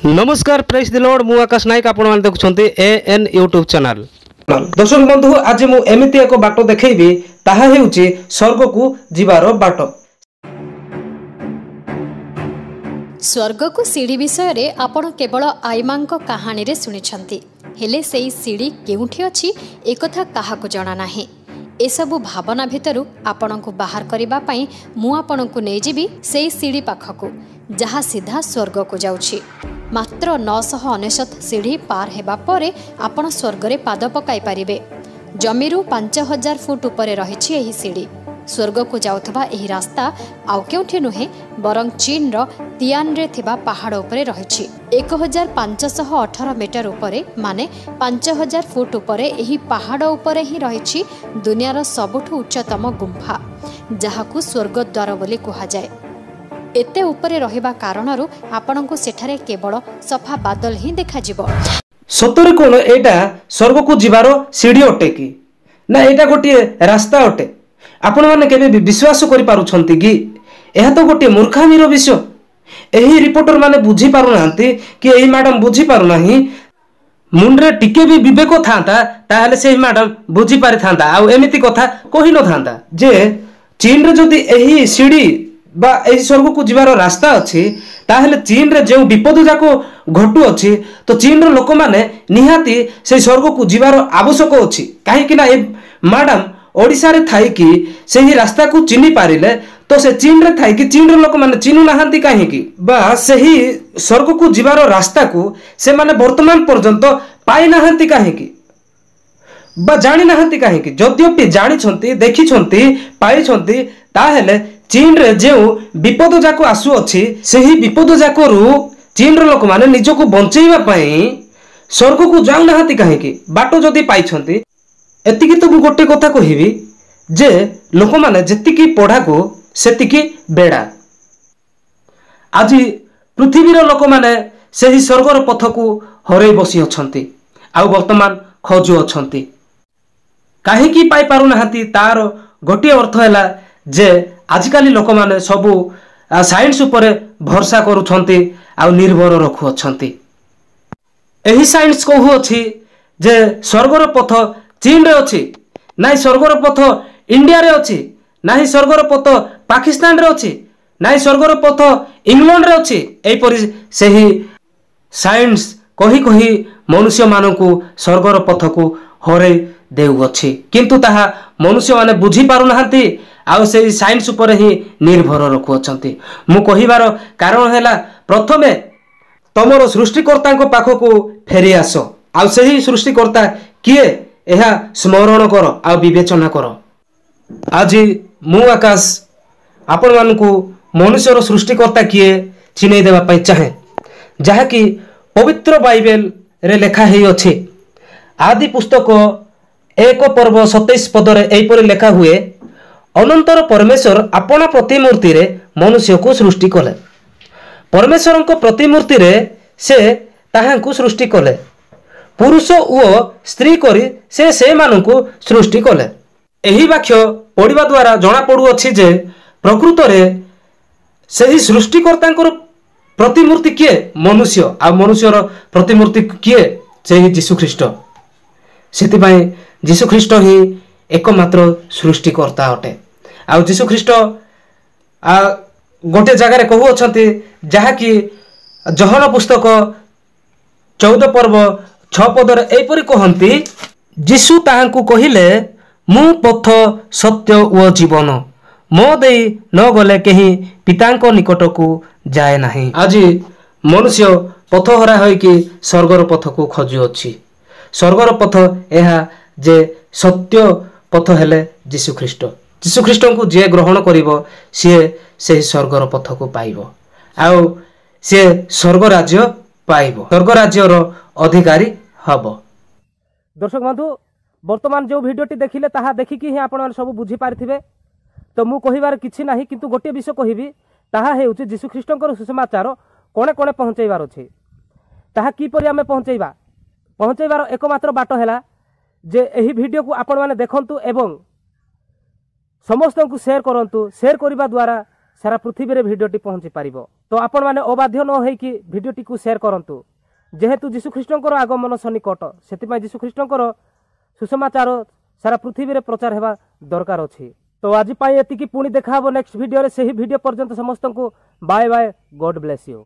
ନମସ୍କାର, ପ୍ରେସ୍ ଦି ଲର୍ଡ। ମୁଁ ଆକାଶ ନାୟକ, ଆପଣମାନେ ଦେଖୁଛନ୍ତି ଏ ଏନ୍ ୟୁଟ୍ୟୁବ୍ ଚ୍ୟାନେଲ୍। ଦର୍ଶକ ବନ୍ଧୁ, ଆଜି ମୁଁ ଏମିତି ଏକ ବାଟ ଦେଖେଇବି, ତାହା ହେଉଛି ସ୍ୱର୍ଗକୁ ଯିବାର ବାଟ। ସ୍ୱର୍ଗକୁ ସିଢ଼ି ବିଷୟରେ ଆପଣ କେବଳ ଆଇମାଙ୍କ କାହାଣୀରେ ଶୁଣିଛନ୍ତି, ହେଲେ ସେଇ ସିଢ଼ି କେଉଁଠି ଅଛି ଏକଥା କାହାକୁ ଜଣା ନାହିଁ। ଏସବୁ ଭାବନା ଭିତରୁ ଆପଣଙ୍କୁ ବାହାର କରିବା ପାଇଁ ମୁଁ ଆପଣଙ୍କୁ ନେଇଯିବି ସେଇ ସିଢ଼ି ପାଖକୁ, ଯାହା ସିଧା ସ୍ୱର୍ଗକୁ ଯାଉଛି। ମାତ୍ର 999 ସିଢ଼ି ପାର ହେବା ପରେ ଆପଣ ସ୍ୱର୍ଗରେ ପାଦ ପକାଇ ପାରିବେ। ଜମିରୁ 5000 ଫୁଟ ଉପରେ ରହିଛି ଏହି ସିଢ଼ି। ସ୍ୱର୍ଗକୁ ଯାଉଥିବା ଏହି ରାସ୍ତା ଆଉ କେଉଁଠି ନୁହେଁ, ବରଂ ଚୀନର ତିଆନରେ ଥିବା ପାହାଡ଼ ଉପରେ ରହିଛି। 1518 ମିଟର ଉପରେ, ମାନେ 5000 ଫୁଟ ଉପରେ ଏହି ପାହାଡ଼ ଉପରେ ହିଁ ରହିଛି ଦୁନିଆର ସବୁଠୁ ଉଚ୍ଚତମ ଗୁମ୍ଫା, ଯାହାକୁ ସ୍ୱର୍ଗଦ୍ୱାର ବୋଲି କୁହାଯାଏ। ଏତେ ଉପରେ ରହିବା କାରଣରୁ ଆପଣଙ୍କୁ ସେଠାରେ କେବଳ ସଫା ବାଦଲ ହିଁ ଦେଖାଯିବ। ସତରେ କ'ଣ ଏଇଟା ସ୍ୱର୍ଗକୁ ଯିବାର ସିଢ଼ି ଅଟେ କି ନା ଏଇଟା ଗୋଟିଏ ରାସ୍ତା ଅଟେ? ଆପଣମାନେ କେବେ ବି ବିଶ୍ୱାସ କରିପାରୁଛନ୍ତି କି? ଏହା ତ ଗୋଟିଏ ମୂର୍ଖାମିର ବିଷୟ। ଏହି ରିପୋର୍ଟର ମାନେ ବୁଝିପାରୁନାହାନ୍ତି କି ଏହି ମ୍ୟାଡାମ ବୁଝିପାରୁନାହିଁ। ମୁଣ୍ଡରେ ଟିକେ ବି ବିବେକ ଥାନ୍ତା, ତାହେଲେ ସେହି ମ୍ୟାଡାମ ବୁଝିପାରିଥାନ୍ତା ଆଉ ଏମିତି କଥା କହିନଥାନ୍ତା ଯେ ଚୀନରେ ଯଦି ଏହି ସିଢ଼ି ବା ଏହି ସ୍ୱର୍ଗକୁ ଯିବାର ରାସ୍ତା ଅଛି, ତାହେଲେ ଚୀନରେ ଯେଉଁ ବିପଦ ଯାକ ଘଟୁଅଛି, ତ ଚୀନର ଲୋକମାନେ ନିହାତି ସେଇ ସ୍ୱର୍ଗକୁ ଯିବାର ଆବଶ୍ୟକ ଅଛି। କାହିଁକି ନା ଏ ମ୍ୟାଡାମ ଓଡ଼ିଶାରେ ଥାଇକି ସେହି ରାସ୍ତାକୁ ଚିହ୍ନି ପାରିଲେ, ତ ସେ ଚୀନରେ ଥାଇକି ଚୀନର ଲୋକମାନେ ଚିହ୍ନୁ ନାହାନ୍ତି କାହିଁକି, ବା ସେହି ସ୍ୱର୍ଗକୁ ଯିବାର ରାସ୍ତାକୁ ସେମାନେ ବର୍ତ୍ତମାନ ପର୍ଯ୍ୟନ୍ତ ପାଇନାହାନ୍ତି କାହିଁକି ବା ଜାଣିନାହାନ୍ତି କାହିଁକି? ଯଦ୍ୟପି ଜାଣିଛନ୍ତି, ଦେଖିଛନ୍ତି, ପାଇଛନ୍ତି, ତାହେଲେ ଚୀନରେ ଯେଉଁ ବିପଦ ଯାକ ଆସୁଅଛି, ସେହି ବିପଦ ଯାକରୁ ଚୀନର ଲୋକମାନେ ନିଜକୁ ବଞ୍ଚେଇବା ପାଇଁ ସ୍ୱର୍ଗକୁ ଯାଉନାହାନ୍ତି କାହିଁକି, ବାଟ ଯଦି ପାଇଛନ୍ତି? ଏତିକି ତ ମୁଁ ଗୋଟେ କଥା କହିବି ଯେ ଲୋକମାନେ ଯେତିକି ପଢ଼ାକୁ ସେତିକି ବେଡ଼ା। ଆଜି ପୃଥିବୀର ଲୋକମାନେ ସେହି ସ୍ୱର୍ଗର ପଥକୁ ହରେଇ ବସି ଅଛନ୍ତି ଆଉ ବର୍ତ୍ତମାନ ଖୋଜୁଅଛନ୍ତି। କାହିଁକି ପାଇପାରୁନାହାନ୍ତି, ତାର ଗୋଟିଏ ଅର୍ଥ ହେଲା ଯେ ଆଜିକାଲି ଲୋକମାନେ ସବୁ ସାଇନ୍ସ ଉପରେ ଭରସା କରୁଛନ୍ତି ଆଉ ନିର୍ଭର ରଖୁଅଛନ୍ତି। ଏହି ସାଇନ୍ସ କହୁଅଛି ଯେ ସ୍ୱର୍ଗର ପଥ ଚୀନରେ ଅଛି, ନାହିଁ ସ୍ୱର୍ଗର ପଥ ଇଣ୍ଡିଆରେ ଅଛି, ନାହିଁ ସ୍ୱର୍ଗର ପଥ ପାକିସ୍ତାନରେ ଅଛି, ନାହିଁ ସ୍ୱର୍ଗର ପଥ ଇଂଲଣ୍ଡରେ ଅଛି। ଏହିପରି ସେହି ସାଇନ୍ସ କହି କହି ମନୁଷ୍ୟମାନଙ୍କୁ ସ୍ୱର୍ଗର ପଥକୁ ହରେଇ ଦେଉଅଛି, କିନ୍ତୁ ତାହା ମନୁଷ୍ୟମାନେ ବୁଝିପାରୁନାହାନ୍ତି ଆଉ ସେଇ ସାଇନ୍ସ ଉପରେ ହିଁ ନିର୍ଭର ରଖୁଅଛନ୍ତି। ମୁଁ କହିବାର କାରଣ ହେଲା, ପ୍ରଥମେ ତମର ସୃଷ୍ଟିକର୍ତ୍ତାଙ୍କ ପାଖକୁ ଫେରି ଆସ ଆଉ ସେହି ସୃଷ୍ଟିକର୍ତ୍ତା କିଏ ଏହା ସ୍ମରଣ କର ଆଉ ବିବେଚନା କର। ଆଜି ମୁଁ ଆକାଶ ଆପଣମାନଙ୍କୁ ମନୁଷ୍ୟର ସୃଷ୍ଟିକର୍ତ୍ତା କିଏ ଚିହ୍ନେଇ ଦେବା ପାଇଁ ଚାହେଁ, ଯାହାକି ପବିତ୍ର ବାଇବେଲରେ ଲେଖା ହେଇଅଛି। ଆଦି ପୁସ୍ତକ 1 ପର୍ବ 27 ପଦରେ ଏହିପରି ଲେଖା ହୁଏ, ଅନନ୍ତର ପରମେଶ୍ୱର ଆପଣା ପ୍ରତିମୂର୍ତ୍ତିରେ ମନୁଷ୍ୟକୁ ସୃଷ୍ଟି କଲେ, ପରମେଶ୍ୱରଙ୍କ ପ୍ରତିମୂର୍ତ୍ତିରେ ସେ ତାହାଙ୍କୁ ସୃଷ୍ଟି କଲେ, ପୁରୁଷ ଓ ସ୍ତ୍ରୀ କରି ସେ ସେମାନଙ୍କୁ ସୃଷ୍ଟି କଲେ। ଏହି ବାକ୍ୟ ପଢ଼ିବା ଦ୍ୱାରା ଜଣାପଡ଼ୁଅଛି ଯେ ପ୍ରକୃତରେ ସେହି ସୃଷ୍ଟିକର୍ତ୍ତାଙ୍କର ପ୍ରତିମୂର୍ତ୍ତି କିଏ? ମନୁଷ୍ୟ। ଆଉ ମନୁଷ୍ୟର ପ୍ରତିମୂର୍ତ୍ତି କିଏ? ସେହି ଯୀଶୁଖ୍ରୀଷ୍ଟ। ସେଥିପାଇଁ ଯୀଶୁଖ୍ରୀଷ୍ଟ ହିଁ ଏକମାତ୍ର ସୃଷ୍ଟିକର୍ତ୍ତା ଅଟେ। ଆଉ ଯୀଶୁଖ୍ରୀଷ୍ଟ ଗୋଟେ ଜାଗାରେ କହୁଅଛନ୍ତି, ଯାହାକି ଯୋହନ ପୁସ୍ତକ 14 ପର୍ବ 6 ପଦରେ ଏହିପରି କହନ୍ତି, ଯୀଶୁ ତାହାଙ୍କୁ କହିଲେ, ମୁଁ ପଥ, ସତ୍ୟ ଓ ଜୀବନ, ମୋ ଦେଇ ନ ଗଲେ କେହି ପିତାଙ୍କ ନିକଟକୁ ଯାଏ ନାହିଁ। ଆଜି ମନୁଷ୍ୟ ପଥହରା ହୋଇକି ସ୍ୱର୍ଗର ପଥକୁ ଖୋଜୁଅଛି। ସ୍ୱର୍ଗର ପଥ ଏହା ଯେ ସତ୍ୟ ପଥ ହେଲେ ଯୀଶୁଖ୍ରୀଷ୍ଟ। ଯୀଶୁଖ୍ରୀଷ୍ଟଙ୍କୁ ଯିଏ ଗ୍ରହଣ କରିବ, ସିଏ ସେହି ସ୍ୱର୍ଗର ପଥକୁ ପାଇବ ଆଉ ସିଏ ସ୍ୱର୍ଗ ରାଜ୍ୟ ପାଇବ, ସ୍ୱର୍ଗ ରାଜ୍ୟର ଅଧିକାରୀ ହେବ। ଦର୍ଶକ ବନ୍ଧୁ, ବର୍ତ୍ତମାନ ଯେଉଁ ଭିଡ଼ିଓଟି ଦେଖିଲେ ତାହା ଦେଖିକି ହିଁ ଆପଣମାନେ ସବୁ ବୁଝିପାରିଥିବେ। ତ ମୁଁ କହିବାର କିଛି ନାହିଁ, କିନ୍ତୁ ଗୋଟିଏ ବିଷୟ କହିବି, ତାହା ହେଉଛି ଯୀଶୁଖ୍ରୀଷ୍ଟଙ୍କର ସୁସମାଚାର କୋଣେ କୋଣେ ପହଞ୍ଚାଇବାର ଅଛି। ତାହା କିପରି ଆମେ ପହଞ୍ଚାଇବା? ପହଞ୍ଚାଇବାର ଏକମାତ୍ର ବାଟ ହେଲା ଯେ ଏହି ଭିଡ଼ିଓକୁ ଆପଣମାନେ ଦେଖନ୍ତୁ ଏବଂ ସମସ୍ତଙ୍କୁ ସେୟାର କରନ୍ତୁ। ସେୟାର କରିବା ଦ୍ୱାରା ସାରା ପୃଥିବୀରେ ଭିଡ଼ିଓଟି ପହଞ୍ଚି ପାରିବ। ତ ଆପଣମାନେ ଅବାଧ୍ୟ ନ ହେଇକି ଭିଡ଼ିଓଟିକୁ ସେୟାର କରନ୍ତୁ। ଯେହେତୁ ଯୀଶୁଖ୍ରୀଷ୍ଟଙ୍କର ଆଗମନ ସନ୍ନିକଟ, ସେଥିପାଇଁ ଯୀଶୁଖ୍ରୀଷ୍ଟଙ୍କର ସୁସମାଚାର ସାରା ପୃଥିବୀରେ ପ୍ରଚାର ହେବା ଦରକାର ଅଛି। ତ ଆଜି ପାଇଁ ଏତିକି, ପୁଣି ଦେଖା ହେବ ନେକ୍ସଟ ଭିଡ଼ିଓରେ। ସେହି ଭିଡ଼ିଓ ପର୍ଯ୍ୟନ୍ତ ସମସ୍ତଙ୍କୁ bye bye, God bless you.